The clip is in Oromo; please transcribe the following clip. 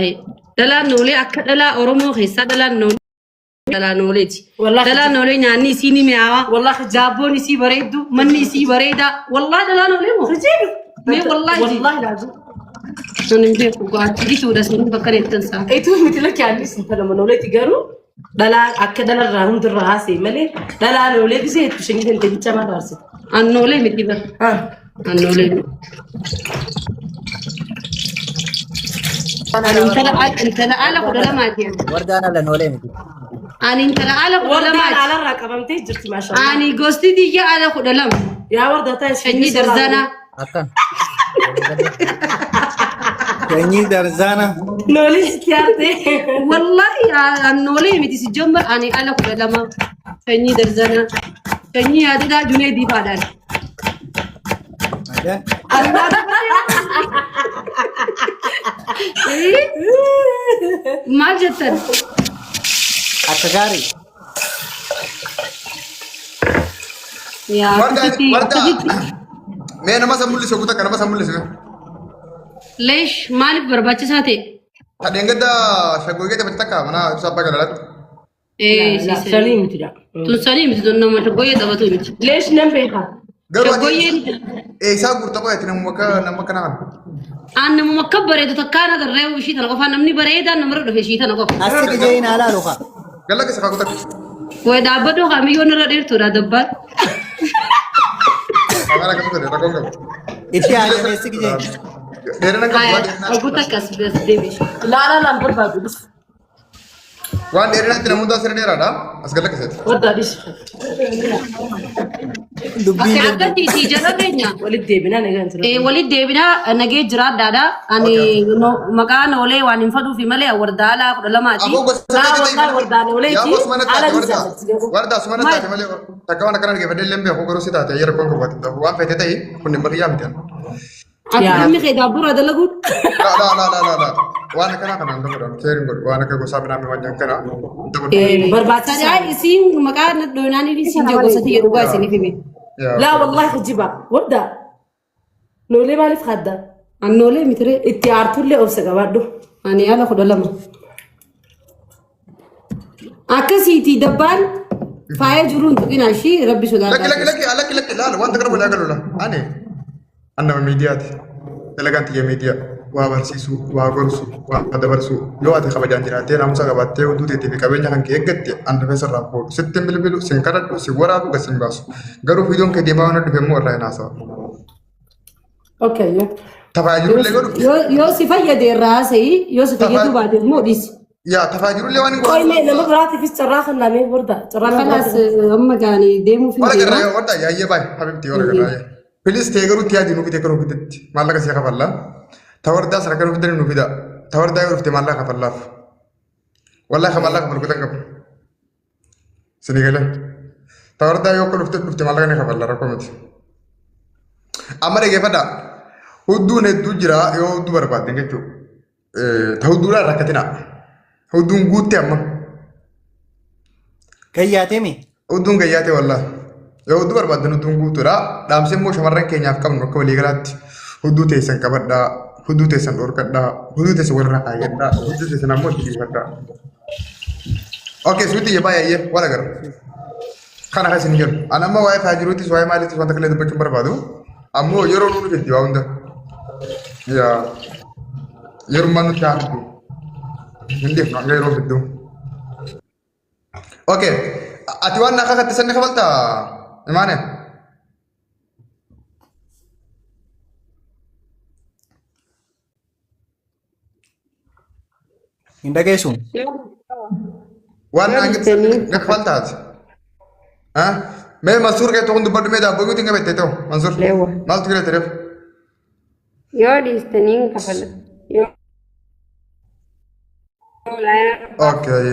Dhalaan noolee akka dhalaa Oromoo keessaa dhalaan noolee dhalaa nooleeti. Wallahi Dhalaan noolee nyaanni isii ni mi'aawa. Wallahi Daabboon isii bareeddu, manni isii bareedaa. Wallahi dhalaa noolee moo? Mee wallahi. Wallahi laazim. Sun hin beeku gaachii ituudha sun bakka nettan isaa. Ituu miti lakki annis intala manooleeti garuu dhalaa akka dhalarraa hundirraa haasee malee dhalaa noolee gisee hedduu shanyii dandee bicha maal aarsite. Annoolee miti bara. Annoolee miti. Ani intala ala 12ti. Wardaan ala noolee miti. Ani intala ala kudha Wardaan lamaati. alarraa qabamtee jirti maashaa. Ani gosti tiyya ala 12. Yaa wardaa taa'e Sanyii darzanaa. Akkan. Sanyii darzaana. Noolee sitti yaarte. Wallahi annoolee miti si jammar ani ala 12. Sanyii darzanaa. Sanyii yaadadaa junee diifaadhaan. Adan. Maal jettan? Akka gaarii. Yaa Warda, akkasitti warda. akkasitti. Mee nama san mul'ise kutaa nama san mul'ise. Leesh maaliif barbaachisaa ta'e? Tadheen gadda shaggoo gadi takka mana ibsaa abbaa galalaatti. Ee si Sanii miti dha. Tun sanii miti tun nama shaggooyyee taphatu miti. Leesh nan beeka. Garuu ati Shaggooyyeen eessaa guurta qo'eetti namuma akka nama kana kana. aan namuma akka bareedu takkaan agarree ishii tana qofaa namni bareedaan namarra dhufe ishii tana qofa. Asii gijee hin alaalu kaa. Galla keessa kaa kutaa. Way dhaabbadhu kaamiyyoon irra dheertuudha dabbaan. Kaamera akkasuma ta'e rakkoon qabu. Itti haajamee si gijee. Dheerina qabu waan Haya, dheerina. ogu takka as deebi. Laalaa laan barbaadu dhis. Waan dheerinaatti namoota asirra dheeraadha. As galla keessatti. Wardaa dhis. Dubbii Akka akkasiiti jala keenya. Walitti deebinaa nagaan jira. Walitti deebinaa nagee jiraadhaadha. Ani maqaan oolee waan hin fadhuufi malee wardaa alaa 12ti. Aboo gosa Laa meeqa wallahi ta'e? wardaan ooleeti. Yaa boos mana Ala taate ni wardaa. jaalatti. Wardaa sumana Maal? taate malee takka waan akkana dhaggeeffadhee illee beeku garuu si taate yeroo kun qabaate waan feete ta'e kun hin bakiyyaa miti. Ati Yaa. namni kee daabburraa dalaguun. La la la la la la. Waan akkanaa kana hin dabalan. Keerin godhu waan akka gosaa midhaan waan akkanaa hin dabalan. Barbaachisaa. Sadaa isiin maqaa nadhoonaanii fi isiin jagosati jedhu gaa isiniif hime. Yaa. Laa wallahi kijiba. Wardaa. Noolee maaliif hadda? Annoolee mitiree Itti aartullee obsa qabaadhu. ani ala 12. Akkasiiti dabbaan faaya jiruun tuqina ishii rabbi Lakki lakki sodaadhaa. lakki lakki lakki laala wanta kana walii galu la. Ani an nama miidiyaati. Dalagaan tiyya miidiyaa. Waa barsiisuu, waa gorsuu, waa dabarsuu. Yoo ati kabajaan jiraattee naamusa qabaattee hunduu teetii fi qabeenya kan kee eeggatte an rifeensa irraa fuudhu. Sitti hin bilbilu, sin kadhadhu, sin waraabu, gad sin baasu. Garuu viidiyoon kee deemaa waan dhufe immoo irraa hin haasawa. Okay. Tafaa jirullee godhu. Yoo si fayyade irraa haasa'ii yoo si fayyaduu baate immoo dhiisi. Yaa tafaa jirullee waan hin Qoy godhu. mee nama biraatiifis carraa kenname wardaa. Carraa nama Kanaas biraatiif. amma gaanii deemuuf hin Wala deema. garraa warda yaayyee baay habibti wala garraa. Please ta'e garuu tiyaa dinuu fide garuu fidetti maallaqa siya kafalla. Ta wardaa sana garuu fidanii nu fida. Ta wardaa yoo dhufte maallaqa kafallaaf. Wallahi ka maallaqa kafalu kutan qabu. Sini galee. Ta wardaa yoo akka dhufte dhufte maallaqa ni kafalla rakkoo miti. Amma dhaggeeffadhaa. Hudduun hedduu jira yoo hudduu barbaadde jechuudha. Ta hudduudhaan rakkatina. Hudduun guutte amma. Gayyaatee mi? Hudduun gayyaate wallah. Yoo hudduu barbaaddan hudduun guutuudha. Dhaamsi immoo shamarran keenyaaf qabnu akka waliigalaatti hudduu teessan qabadhaa, hudduu teessan dhorkadhaa, hudduu teessan walirraa kaayyadhaa, hudduu teessan ammoo itti dhiifadhaa. Okay, suuti jabaa yaayyee wal agarra. Kana kan isin jedhu. Ani amma waa'ee faajiruutis waa'ee maaliitis wanta kallee dubbachuun barbaadu. Ammoo yeroo nu dhufetti waa hunda. Yaa yerummaan nutti haa fiddu. Hin dhiifnu hanga yeroo fiddu. Okay. Ati waan naa kakatte sanni kafaltaa? Imaane? Hin dhageessu. Waan naa kakatte sanni kafaltaa ati? Ha? Mee Mansuur kee tokko dubbadhu mee daabboo guutuu hin qabatte ta'u Mansuur. Leewwa. Maaltu kira ta'eef? Yoo dhiistanii hin kafala. Yoo Okay.